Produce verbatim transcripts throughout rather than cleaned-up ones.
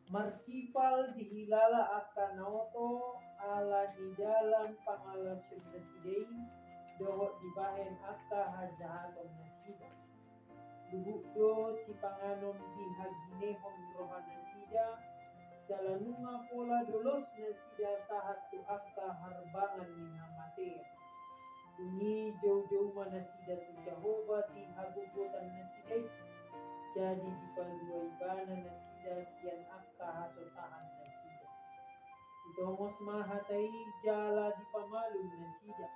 Marsipal dihilala angka na oto ala di dalan pangalaosion nasida i dohot dibahen angka hajahaton nasida. Luhut do sipanganon dihaginehon roha nasida, jala nunga pola do los nasida sahat tu angka harbangan ni hamatean. Dung i joujou ma nasida tu Jahowa di hagogotan nasida i, jadi dipalua Ibana nasida sian angka hasosahan nasida. Ditongos ma hata i jala dipamalum nasida,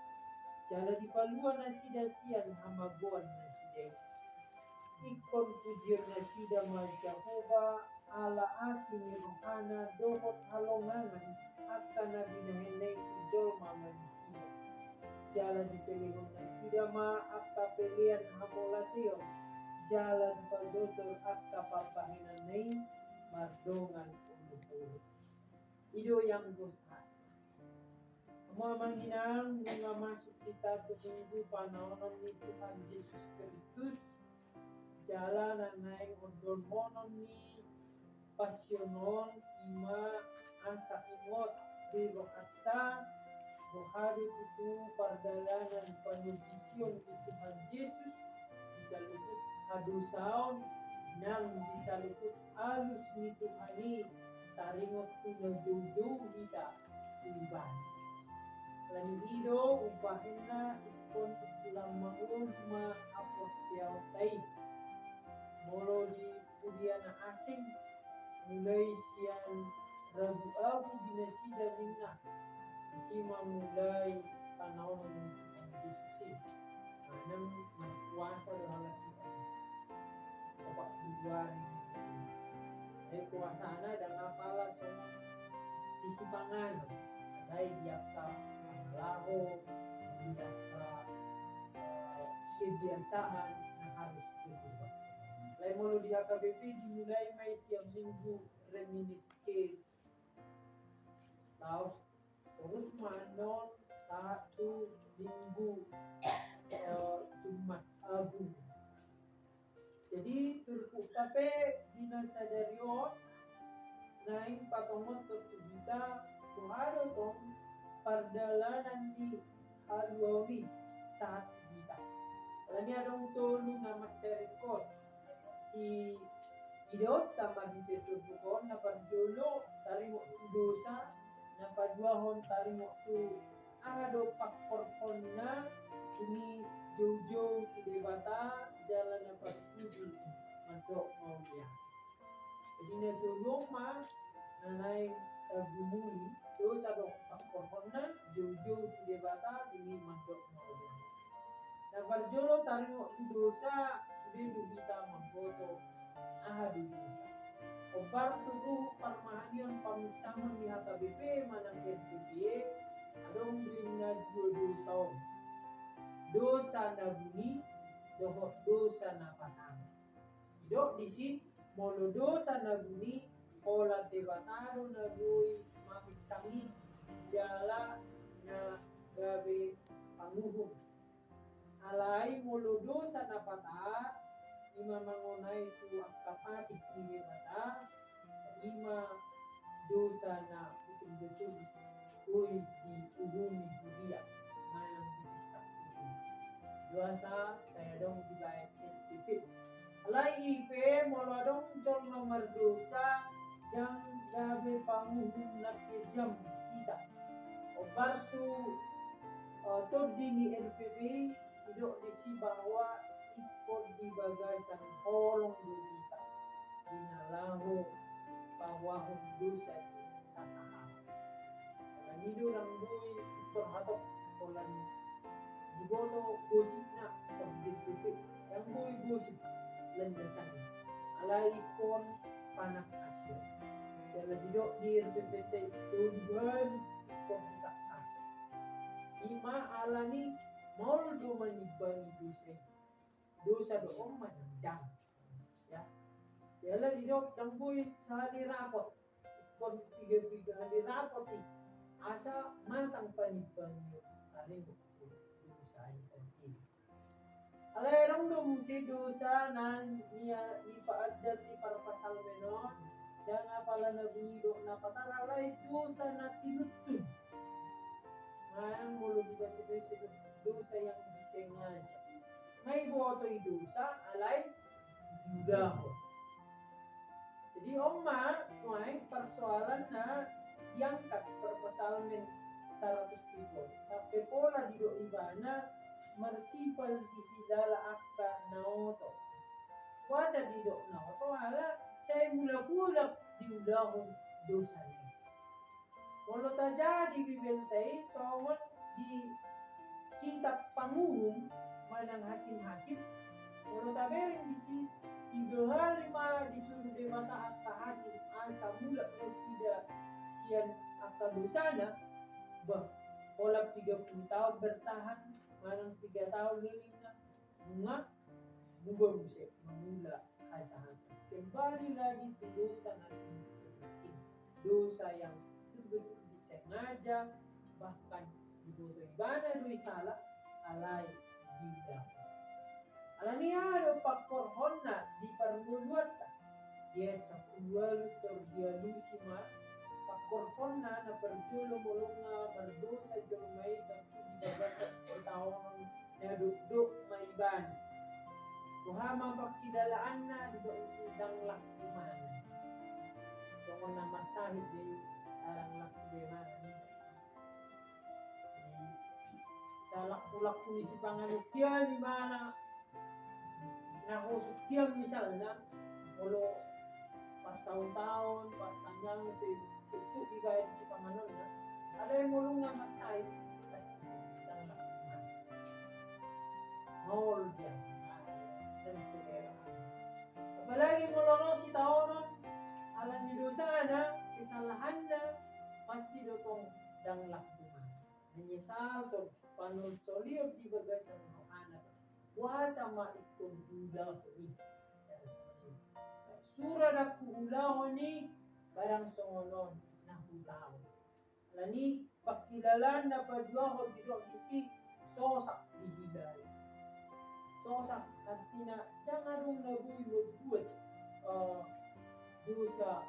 jala dipalua nasida sian hamagoan nasida i. Ingkon pujion nasida ma Jahowa, ala asi ni rohana dohot halongangan angka na binahenna i tu jolma manisia. Jala dipelehon nasida ma angka pelean hamauliateon, jala dipajojor angka pambahenanna i mardongan oloan. I do ianggo sahat. Hamu amang inang, nunga masuk hita tu minggu panaonon ni Tuhan Jesus Kristus, jala na naeng ondolhonon ni Pasion on, i ma asa ingot di rohanta, boha do tutu pardalanan panumbusion ni Tuhan Jesus, di saluhut hadosaon nang di saluhut alus ni Tuhan i, taringot tu na joujou hita tu Ibana. Alani i do umbahenna ingkon lam mangolu ma haporseaonta i. Molo di huria na asing, mulai sian ragu-ragu di nasida ninna, disi ma mulai panaonon ni Tuhan Jesus i. Manang marpuasa do halak i. Opat pulu ari. Ai puasana ndang apala songon isi panganon. Alai di angka pangalaho, di angka, eh, kebiasaan na harus diubah. Alai molo di H K B P dimulai ma i sian minggu reminiscens. Laos torus ma annon sahat tu minggu, eh, Jumat Agung. Jadi turpukta pe di na sadari on naeng patongothon tu hita boha do tong pardalanan ni haluaon i sahat tu hita. Alani adong tolu na mansai ringkot siidaonta ma di turpuk on. Na parjolo taringot tu dosa, na paduahon taringot tu aha do pangkorhonna, dung i joujou tu Debata, jala na parpudi mandok mauliate. Jadi na tolu on ma na naeng tagumuli, dosa dohot pangkorhonna, joujou tu Debata, dung i mandok mauliate. Na parjolo taringot tu dosa, sude do hita mamboto aha do dosa. Hombar tu ruhut parmahanion paminsangon ni H K B P manang R P P, adong do ninna dua dosa on. Dosa na buni dohot dosa na patama. Didok disi, molo dosa na buni, holan Debata do na boi maminsang i, jala na gabe panguhum. Alai molo dosa na patama, i ma mangonai tu angka patik ni Debata, i ma dosa na betul-betul boi diuhumi huria, manang dipinsang huria. Dosa sai adong dibaen R P P. Alai i pe molo adong jolma mardosa, ndang gabe panguhum na kejam hita. Hombar tu, eh, tondi ni R P P i, didok disi bahwa ingkon di bagasan holong do hita di na laho paboahon dosa ni sasahalak. Alani do ndang boi ingkon hatop, holan diboto gosipna, ingkon R P P, ndang boi gosip landasanna. Alai ingkon panangkasian. Jala didok di R P P-ta i, tolu hali ingkon ditangkasi. I ma alani maol do manimbangi dosa i. Dosa do on manandang. Ya. Jala didok ndang boi sahali rapot. Ingkon piga-piga hali rapot i. Asa matang panimbangion taringot tu dosa i sandiri. Alai adong do muse dosa na nia, nipaandar ni parpsalmen on, Ndang apala na buni dohot na patar, alai dosa na tinuntun. Manang molo di bahasa Indonesia, dosa yang disengaja. Nga diboto i dosa, alai diulahon. Jadi on ma nuaeng persoalan na diangkat per Psalmen saratus pitu. Sampe pola didok ibana marsipal dihilala angka na oto. Boasa didok na oto? Ala sai mulak-mulak diulahon dosa i. Molo tajaha di Bibelta i, songon di kitab Panguhum manang Hakim-hakim, molo tabereng disi, piga hali ma disuru Debata angka hakim asa mulak nasida sian angka dosana. Bah, pola piga pulu taon bertahan, manang piga taon lelengna, nunga muba muse mangula hajahatan. Kembali lagi tu dosa na tinuntun. Dosa yang betul-betul disengaja, bahkan diboto ibana do i sala, alai diulahon. Alani aha do pangkorhonna di parngoluanta? Di ayat sampulu ualu tor dialusi ma pangkorhonna na parjolo molo nga mardosa jolma i, tangki di bagasan sitaonon na dokdok ma ibana. Boha ma pangkilalaanna? Didok disi ndang laku mangan. Songon na marsahit do i, ndang laku be mangan. Salakku-lakku ni sipanganon kian ibana, na hosuk kian misalna, molo parsautaon, partangiangan, sai suksuk dibaen sipanganonna. Alai molo nga marsahit, pasti ndang laku mangan. Nol dia. Dan selera. Apalagi molo ro sitaonon, alani dosana, kesalahanna, pasti do tong ndang laku mangan. Menyesal torus, panolsolion di bagasan rohana. Boasa ma ingkon huulahon i? Sura ndang huulahon i, barang songon on na hutao. Alani pangkilalaan na paduahon didok disi sosak dihilala. Sosak artina ndang adong na boi mambuat, eh, dosa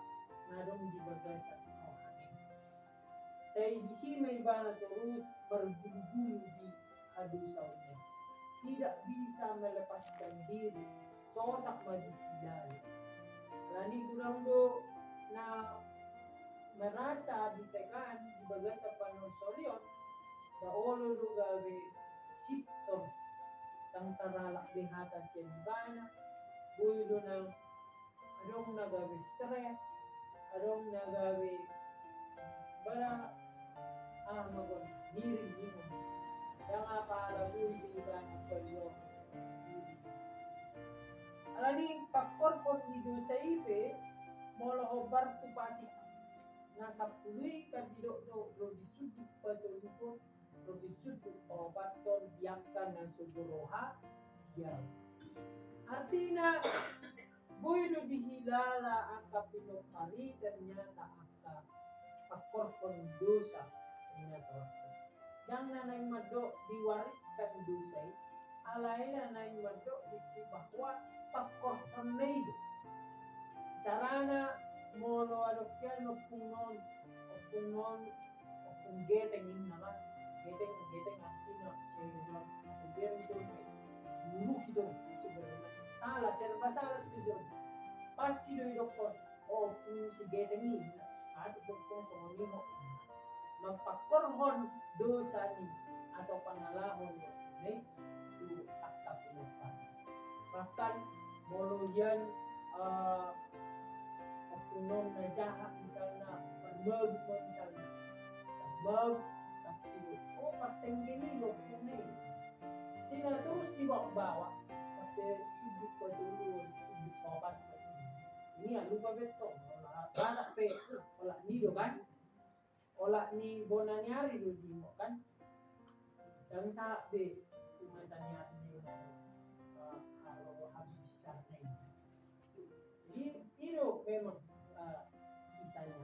na adong di bagasan rohana. Sai disi ma ibana torus margulugulu di hadosaonna. Tidak bisa melepaskan diri, sosak ma dihilala. Alani godang do na merasa ditekan di bagasan panolsolion, ba olo do gabe sip torus, ndang taralap be hata sian ibana, boi do na adong na gabe stres, adong na gabe bala aha ma goarna, miring, miring. Ndang apala boi be ibana paluahon diri. Alani pangkorhon ni dosa i pe, molo hombar tu patik na sampulu i kan didok do, ro di sundut patoluhon, ro di sundut paopathon, di angka na so huroha di ahu. Artina, boi do dihilala angka pinompar i, ternyata angka pangkorhon dosa, ternyata wasa. Ndang na naeng mandok diwariskan dosa i, alai na naeng mandok disi bahwa pangkorhonna i do. Isarana molo adong hian ompung on, ompung on, ompung geteng inna kan. Geteng, geteng artina, seberang, seberang itu, buruk itu sebenarnya. Salah, serba salah sudah itu. Pasti do idokkon, oh, ompung si geteng i. Pasti idokkon songon i ho. Mampangkorhon dosa ni atau pangalahon ni tu angka pinompar. Bahkan molo hian, eh, ompung on na jahat misalna, parmabuk ma misalna. Parmabuk, pasti do, oh, partengge ni do ompung i. Tina torus dibawa-bawa sampe sundut patoluhon, sundut paopathon. Ninna lupa be tong, olat batak pe, olat ni do kan. Olat ni bona ni ari do diingot kan. Ndang sahat be, cuma tani ari do, eh, aro habis sana ini. Jadi, i do memang, eh, kisahnya.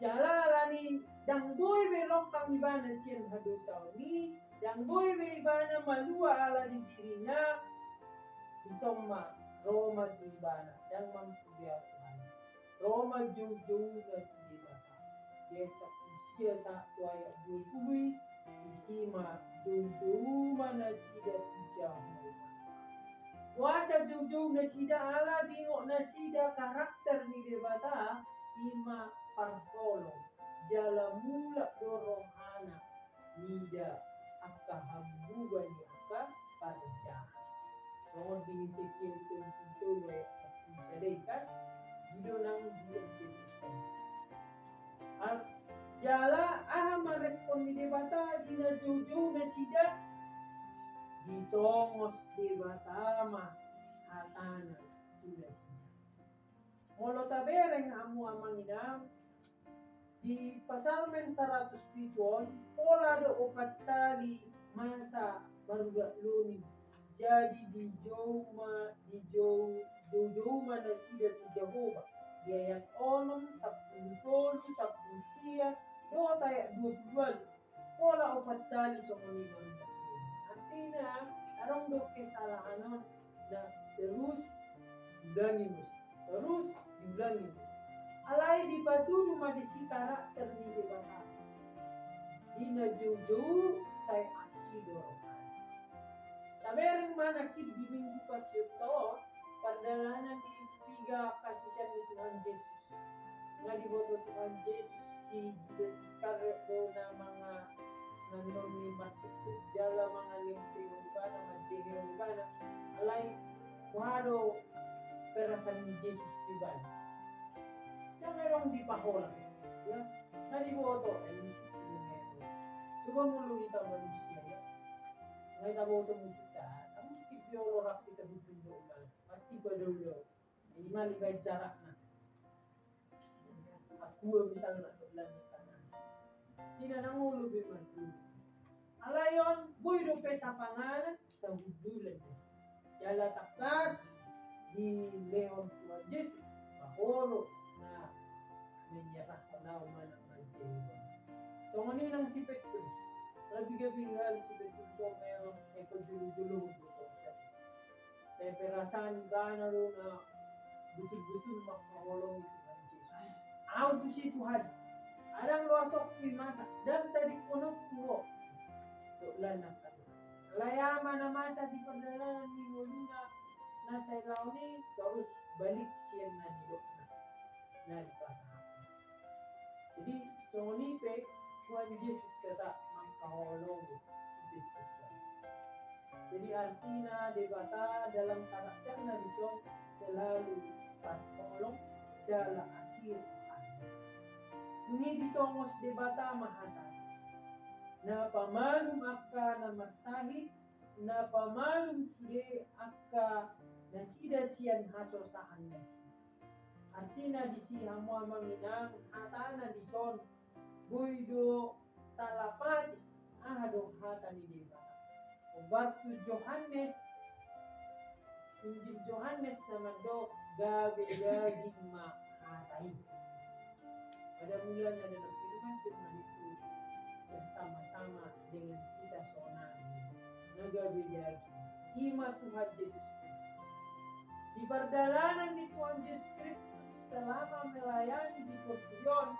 Jala alani ndang boi be longkang ibana sian hadosaon i, ndang boi be ibana malua ala ni dirina, dison ma ro ma tu ibana, ndang mampu be au Tuhan. ro ma joujouna tu Debata. Di ayat sampulu sia sahat tu ayat dua pulu i, disi ma joujou ma nasida tu Jahowa. Boasa joujou nasida? Ala diingot nasida karakter ni Debata, i ma parholong, jala mulak do rohana mida angka hamburuan ni angka parjahat. Songon di Hesekiel tolu pulu tolu ayat sampulu sada i kan, i do nang di Hesekiel. Ar-, jala aha ma respon ni Debata di na joujou nasida? Ditongos Debata ma hatana tu nasida. Molo tabereng hamu amang inang, di Psalmen saratus pitu on, pola do opat tali masa marurat lomi. Jadi dijou ma, dijou, joujou ma nasida tu Jahowa. Di ayat onom, sampulu tolu, sampulu sia, dohot ayat dua pulu ualu. Pola opat tali songon i ma. Artina, adong do kesalahan on, na terus diulangi muse, terus diulangi muse. Alai dipatudu ma disi karakter ni Debata. Di na joujou sai asi do rohana. Tabereng ma nangkin di Minggu Pasionta on, pardalanan di piga angka sisean ni Tuhan Jesus. Nga diboto Tuhan Jesus, si Judas Iskariot do na manga-, na nangkok ni marhitop jala mangalehon ibana, manjehehon ibana. Alai boha do perasaan ni Jesus tu ibana? Ndang adong dipaholang, ya. Nga diboto, eh, musu tu ibana. Coba molo hita manusia, ya. Nga hita boto musu ta, kamu mungkin piolo rap hita hubung do ibana. Pasti pada udah. Jadi mali baen jarakna. Akua misalna dohot lanjut tanah. Tidak nangolu be marguru. Alai on, boi dope sapanganan, sahundulan disi. Jala tangkas dilehon Tuhan Jesus, pahorok na menyerahkan au mana manjehehon. Songon i nang si Petrus. Lebih gabe hal si Petrus on memang sai pajulu-julu. Sai perasaan ibana do na betul-betul mangkaholongi Tuhan Jesus. Au tusi Tuhan. Adong do asokku i masa, ndang tadingkononku ho. Dohot lan nangkin masa. Alai aha ma na masa di pardalanan ni ngoluna na sai laon i, torus balik sian na nidokna. Na dipasahat. Jadi, songon i pe Tuhan Jesus tetap mangkaholongi si Petrus on. Jadi, artina Debata dalam karakterna dison selalu parholong jala asi rohana. Dung i ditongos Debata ma hatana. Na pamalum angka na marsahit, na pamalum sude angka nasida sian hasosahan nasida. Artina disi hamu amang inang, hatana dison, boi do talapati aha do hata ni Debata. Hombar tu Johannes, Injil Johannes na mandok gabe daging ma hata i. Pada mulanya adalah firman, firman itu bersama-sama dengan kita sonari. Na gabe daging, i ma Tuhan Jesus Kristus. Di pardalanan ni Tuhan Jesus Kristus selama melayani di portibi on,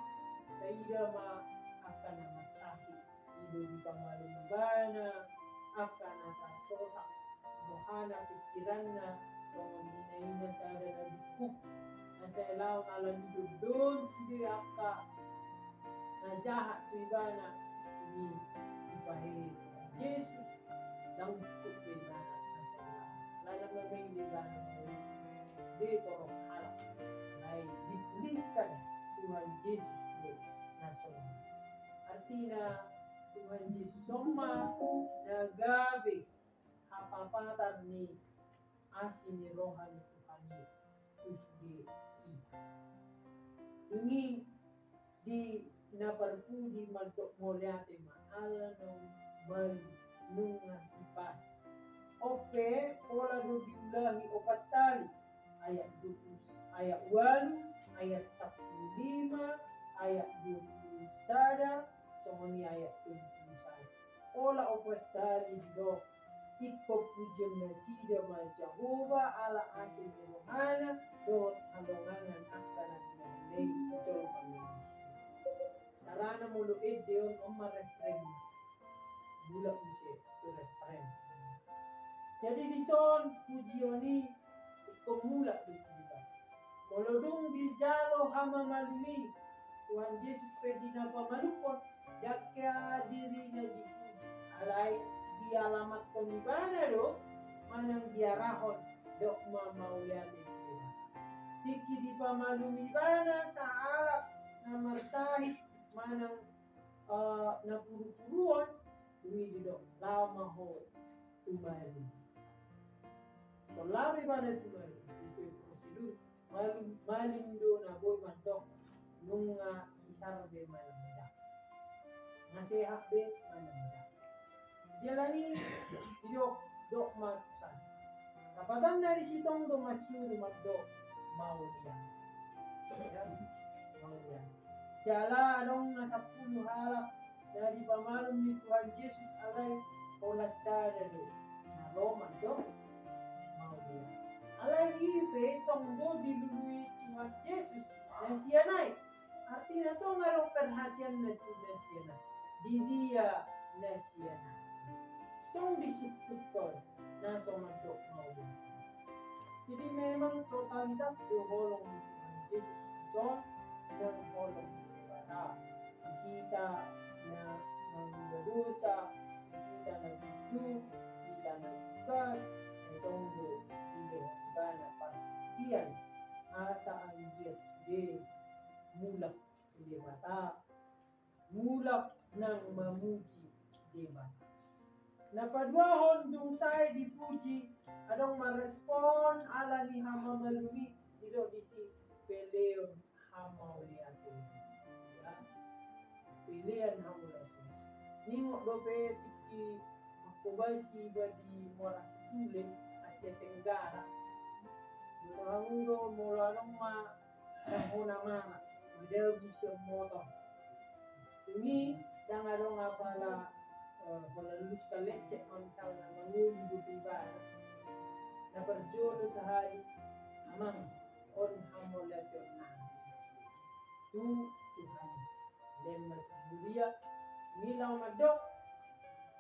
taida ma angka na marsahit. I do dipamalum ibana angka na tarsosak rohana, pikiranna, songon i na ina sada na dungkuk, na sai laon ala ni dondon sude angka na jahat tu ibana. Ini dipahehe Tuhan Jesus, dungkuk do ibana na sai laon. Lana memeng do ibana sude torop halak. Alai dipulihkan Tuhan Jesus do na songon i. Artina Tuhan Jesus on ma na gabe hapapatan ni asi ni roha ni Tuhan i tu sude hita. Dung i di na parpudi mandok mauliate ma ala naung malu nunga hipas. On pe pola do diulahi opat tali. Ayat dua puluh, ayat ualu, ayat sampulu lima, ayat dua puluh sada, songon i ayat tolu puluh sada. Pola opat tali didok, ingkon pujion nasida ma Jahowa ala asi ni rohana dohot halongangan angka na Jolma ma disi. Sarana molo ende on, on ma refren. Mulak muse tu refren. Jadi dison pujion i ingkon mulak do tu Debata. Molo dung dijalo hamamalum i, Tuhan Jesus pe di na pamalumhon, ndang hea dirina dipuji. Alai dialamathon ibana do manang diarahon, dok ma mauliate tu Debata. Tingki dipamalum ibana sahalak na marsahit manang, eh, na purupuruon, dung i didok, laho ma ho tu malum. Tong laho do ibana tu malum, sesuai prosedur. Malum, malum do na boi mandok, nunga isar be manang ndang. Nga sehat be manang ndang. Jala i didok, dok ma tu sana. Lapatanna disi tong do marsuru mandok, mauliate. Ya, mauliate. Jala adong na sampulu halak na dipamalum ni Tuhan Jesus, alai holan sada do na ro mandok, mauliate. Alai i pe tong do dilului Tuhan Jesus na sian i. Artina tong adong perhatianna tu na sian i. Di dia na sian i. Tong disungkuthon na so mandok mauliate. Jadi memang totalitas do holong ni Tuhan Jesus dison, nang holong ni Debata. Hita na mangula dosa, hita na bujur, hita na jugal, sai tong do dilehon ibana partingkian asa anggiat sude mulak tu Debata, mulak nang mamuji Debata. Na paduahon, dung sae dipuji, adong marrespon ala ni hamamalum i, didok disi peleon hamauliateon. Ya. Pelean hamauliateon. Ningot dope tingki mangkobasi iba di Muara Situlen, Aceh Tenggara. Molo hamu do, molo adong ma na hona mara, madabu sian motor. Dung i ndang adong apala, eh, holan lungka, lecet ma misalna, mangolu dope ibana. Na parjolo sahali, amang, on hamauliateon nami tu Tuhan i. Lehen ma tu huria, nilehon mandok,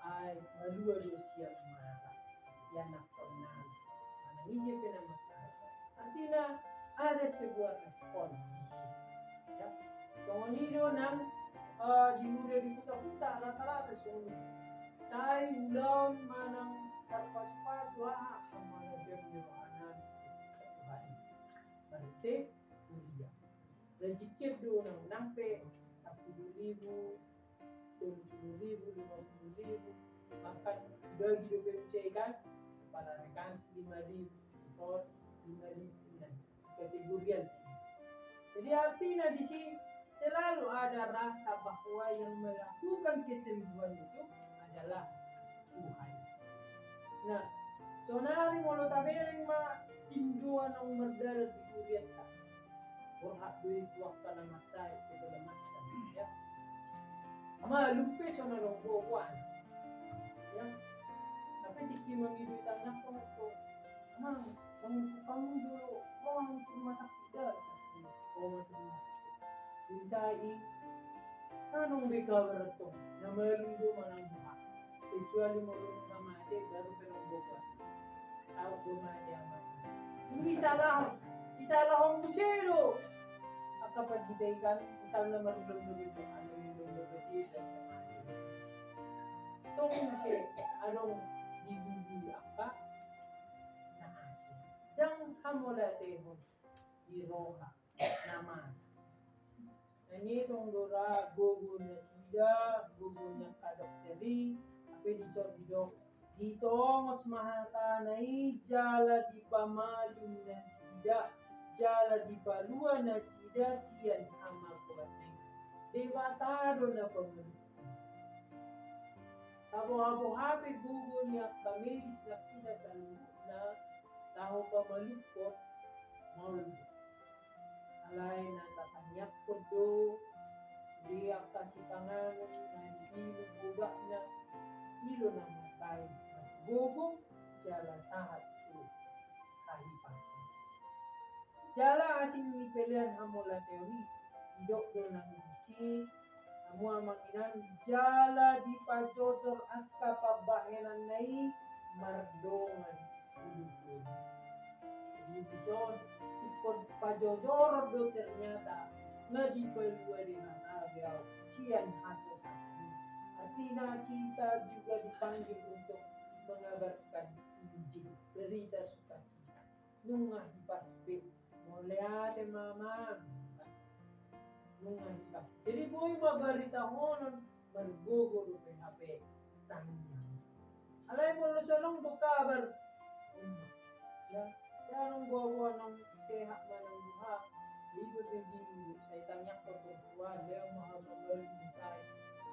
ai malua do sian mara ianakhon nami. Manang ise pe na marsahit. Artina ada sebuah respon disi. Ya. Songon i do nang, eh, di huria di huta-huta rata-rata songon i. Sai ulaon manang tarpasu-pasu, aha, hamauliateon ni roha nami tu Tuhan i. Marhite huria. Rezeki do nang, nang pe sampulu ribu, tolu pulu ribu, lima pulu ribu, bahkan dibagi dope muse i kan, kepala rekams lima ribu, sor lima ribu, nah, kategorian. Jadi artina disi selalu ada rasa bahwa yang melakukan kesembuhan itu adalah Tuhan. Nah, sonari molo tabereng ma tindoan naung mardalan di hurianta. Borhat do i tu angka na marsahit segala macam, ya. Malum pe songon adong gogoan. Ya. Tapi tingki mangido i tangan ko, amang, mangido hamu do, oh, tu rumah sakit da. Oh, tu rumah sakit. Dung sae i, adong be kabar tong, na malum do manang boha. Kecuali molo na mate, baru pe adong gogoan. Saut do mate amang. Dung i salahon, i salahon muse do. Angka pandita i kan, misalna marulon do be, marulon do be, tidak semati. Tong muse adong di bumi angka na asing. Ndang hamauliatehon di roha na masa. Nangitong do ra gogo nasida, gogo ni angka dokter i, hape dison didok, ditongos ma hatana i jala dipamalum nasida, jala dipalua nasida sian hamagoanna i. Debata do na pamalum. Saboha-boha pe gogo ni angka medis nangkin saluhutna laho pamalumhon, maol do. Alai na tatangiangkon do, sude angka sipanganon na diinum obatna, i do na mambahen gogo jala sahat tu hahipason. Jala asing ni pelean hamauliateon i, didok do nang disi, hamu amang inang, jala dipajojor angka pambahenanna i mardongan ulu-ulu. Jadi dison ingkon pajojoron do ternyata na dipalua dengan abe au sian hasosahan. Artinya kita juga dipanggil untuk mengabarkan Injil, berita sukacita. Nunga hipas be, mauliate ma amang. Nunga hipas. Jadi boi ma baritahonon, margogo dope hape tangiang. Alai molo so adong do kabar, ya, ya adong boa-boa naung sehat manang boha. Ido pe bingung, sai tangiangkon tu Tuhan, lehon ma hamu malum sai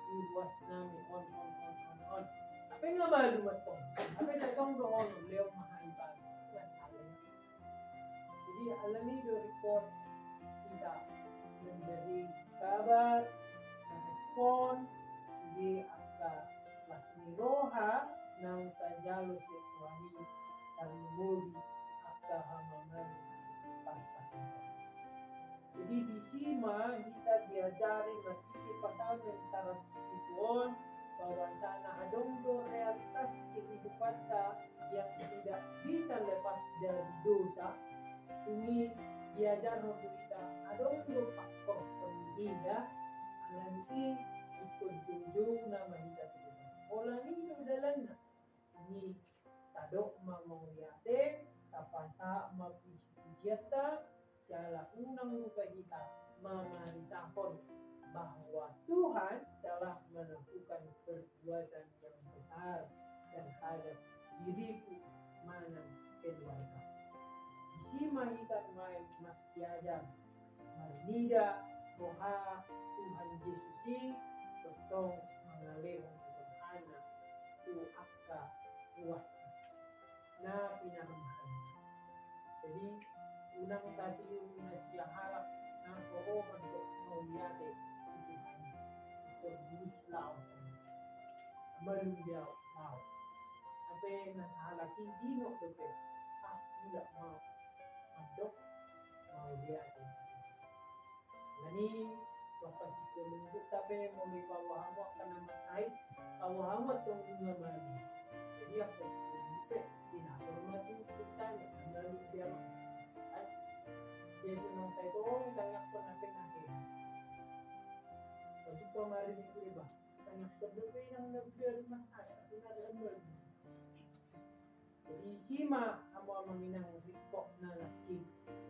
tu ruas nami on, on, on, on, on. Hape nga malum antong. Hape sai tong dohonon, lehon ma hahipason. Ruas alai. Jadi alani do ringkot hita memberi kabar, merespon sude angka las ni roha naung tajalo sian Tuhan i, tarlumobi angka hamamali parsahiton. Jadi disi ma hita diajari marhite Psalmen saratus pitu on, bahwasana adong do realitas kehidupanta yang tidak bisa lepas dari dosa. Dung i diajarhon do hita adong do pangkorhon ni ida, alani i ingkon joujouna ma hita tu Tuhan. Holan i do dalanna. Dung i tadok ma mauliate, tapasahat ma puji-pujianta, jala unang lupa hita mamaritahon bahwa Tuhan telah melakukan perbuatan yang besar terhadap diriku manang keluarga. Disi ma hita nuaeng marsiajar marnida boha Tuhan Jesus i tongtong mangalehon rohana tu angka ruasna na pinarmahanna. Jadi unang tatiru na sian halak na so ro mandok mauliate tu Tuhan i. Tor bulus laho, malum be au, laho. Hape na sahalak i didok dope, ah, mulak ma au mandok mauliate. Alani, waktu situ minggu, tapi mau dibawa hamu angka na marsahit, bawa hamu tong bunga madu. Jadi, waktu situ minggu, di dapur ma tu, kita, ya, malu dia, kan? Dia sudah saya tolong, kita nggak pernah kena sih. Baju kemarin itu, Bang. Tangiangkon dope inang na biar marsahit, na da ambalu. Jadi isi ma hamu amang inang ringkot na nangkin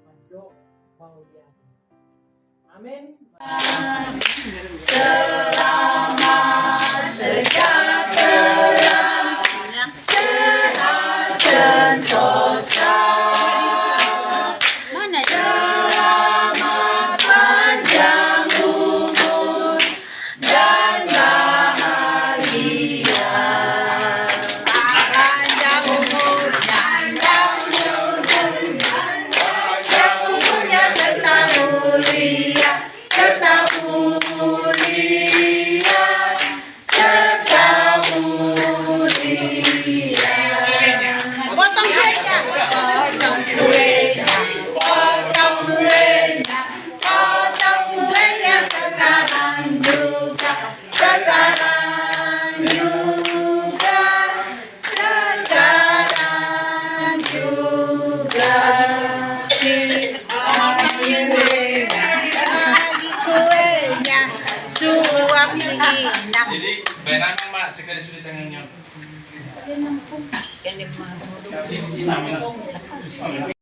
mandok mauliate. Amen. Selamat sejahtera, sehat sentosa. Selamat panjang umur dan bahagia. Panjang umur, panjang umur, panjang umurnya serta mulia, serta mulia, serta mulia. Potong kuenya, potong kuenya, potong kuenya. Potong kuenya sekarang juga, sekarang juga, sekarang juga. Bagi kuenya, bagi kuenya, suap si inang. Jadi, baen ma sekali sudah tangannya. Sini, sini, sini.